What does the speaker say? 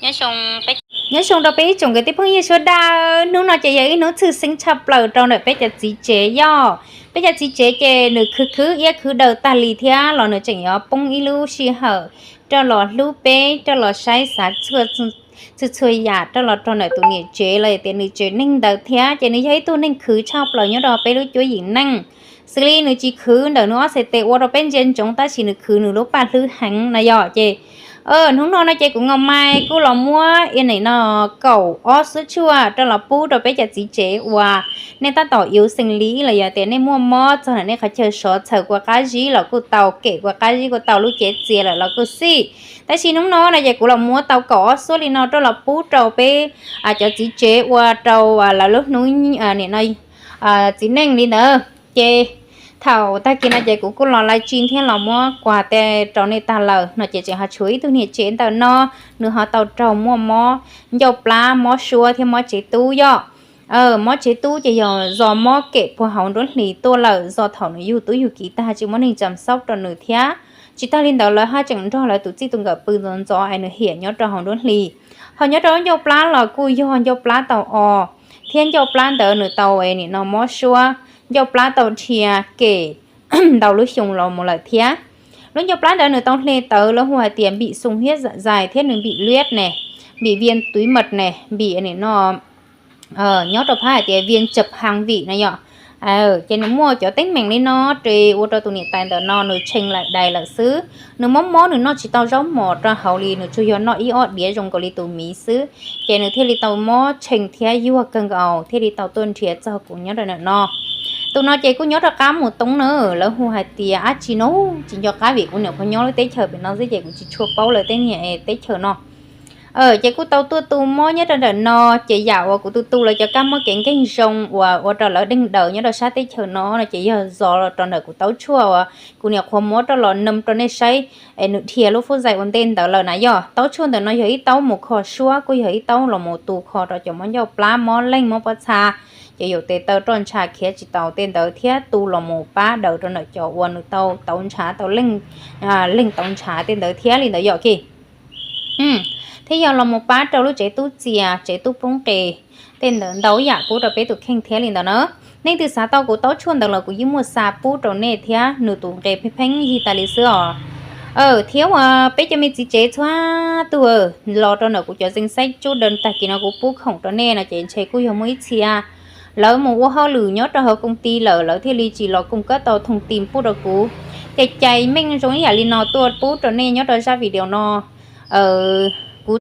Nyob zoo rau peb ib tsoom kwv tij phooj ywg sawv daws, hnub no ces yog ib hnub tshwj xeeb tshaj plaws rau ntawm peb cov txiv tsev yom. Peb cov txiv tsev ces nws khwv khwv iab khwv daw tag li thiab los nws tseem yuav poob ib lub sij hawm rau los hlub peb, rau los saib xav txhua txhua yam rau los rau ntawm tus niam tsev los yog tias nws tsev neeg ntawd thiab. Ces nws yog ib tug neeg khwv tshaj plaws nyob rau peb lub cuab yim neej. Xws li nws tsis khwv ntawm nws ob txhais tes ua rau peb ntsia ntsoov tab sis nws khwv nws lub paj hlwb heev no yom. Ces hnub no no ces kuv Nkauj Mai kuj los muab ib nim no kaum ob suab tshuaj rau los pub rau peb cov txiv tsev uas nej tab tom yuav xeem li los yog tias nej muaj mob txog ntawm nej qhov chaw sov txhawm kua qab zib los kuj tau, kem kua qab zib kuj tau, lub cev txias lawm los kuj xij. Tab sis hnub no no ces kuv los muab tau kaum ob suab li no rau los pub rau peb cov txiv tsev ua rau lawv lub hnub nim no txiv neej li ntawd. Ces thaum tag kis no ces kuv kuj los live stream thiab los muab quà rau nej tag lawm no ces tseem ho tshuav ib tug niam tsev ntawm no, nws ho tau raug muaj mob ncauj plab, mob suab thiab mob tsev tub yom. Mob tsev tub ces yog zos mob kem puag hauv nruab hlis tuaj lawm, zos thaum nws yug tub yug kiv tag tsis muaj neeg chăm sóc rau nws thiab. Tsis tag li ntawd lawv haj tseem nrog lawv tus txij tus nkawm pw ntxov ntxov es nws hiam nyob rau hauv nruab hlis. Ho nyob rau ncauj plab los kuj yog ncauj plab tau o, thiab ncauj plab ntawd nws tau nim no mob suab, ncauj plab tau dhia kem ntau lub xyoo los mus lawm thiab. Lub ncauj plab ntawd nws tau hle tawv lawv hu hais tias bị sung huyết dạ dày thiab nws bị liệt nè, bị viêm tủy mật nè, bị nim no nyob rau phab hais tias viêm chập hàng vị no yom. Ces nws muaj cov teeb meem li no, ces ua rau tus niam tais ntawm no nws tshee laim dais lawm xwb. Nws mob mob nws noj tsis tau zaub mos rau hauv li, nws tsuas yog noj ib ob diav zoo nkaus li tus miv xwb. Ces nws thiaj li tau mob tshee thiab yuag kawg nkaus thiaj li tau tuaj nrhiav txog kuv nyob rau ntawm no. Tus no ces kuj nyob rau qab Mus Toob na, lawv hu hais tias dab tsi no tsis nco qab vim kuv nyuam qhuav nyob lub teb chaws pem no xwb ces kuv tsis tshua paub lawv tej niag teb chaws no. Ces kuj tau tuaj tu mob nyob rau ntawm no, ces yam uas kuv tu tu lawv cov kab mob kev nkeeg zoo uas ua rau lawv deeg daws nyob rau sab teb chaws no no ces yog zov los rau ntawm kuv taub tshuaj uas kuv nyuam qhuav muab rau los num rau nej saib, es nws dhia lub fub zais ua ntej ntawd lawm na yom. Taub tshuaj ntawm no yog ib taub mus kho suab, kuj yog ib taub los mus tu kho rau cov mob ncauj plab, mob leeg, mob pob txha, cov yaum tes taw roj ntsha khiav tsis taus tej ntawd thiab tu los mus pab daws rau ntawm cov uas nws tau tauv ntshav, tau leeg, leeg tauv ntshav tej ntawd thiab li ntawd yom. Thiab yog los mus pab rau lub tsev tub txias, tsev tub poob qes, tej ntawd ntau yam pub rau peb tus kheej thiab li ntawd na. Nej twg xav tau kuv taub tshuaj ntawd los kuv yeej muaj xa pub rau nej thiab, nws tus nqe pheej pheeb yig tas li xwb os. Thiab uas peb cov me txiv tsev txhua tus los rau ntawm kuv cov zeej xaib tsub daws tag kis no kuv pub khoom rau nej no ces ntshe kuj yog muaj ib txhia lawv mus ua hauj lwm nyob rau hauv koom ti lawm, lawv thiaj li tsis los koom kab tau thooj ti pub rau kuv. Ces cais meej zoo ib yam li no tuaj pub rau nej nyob rau zaj video no.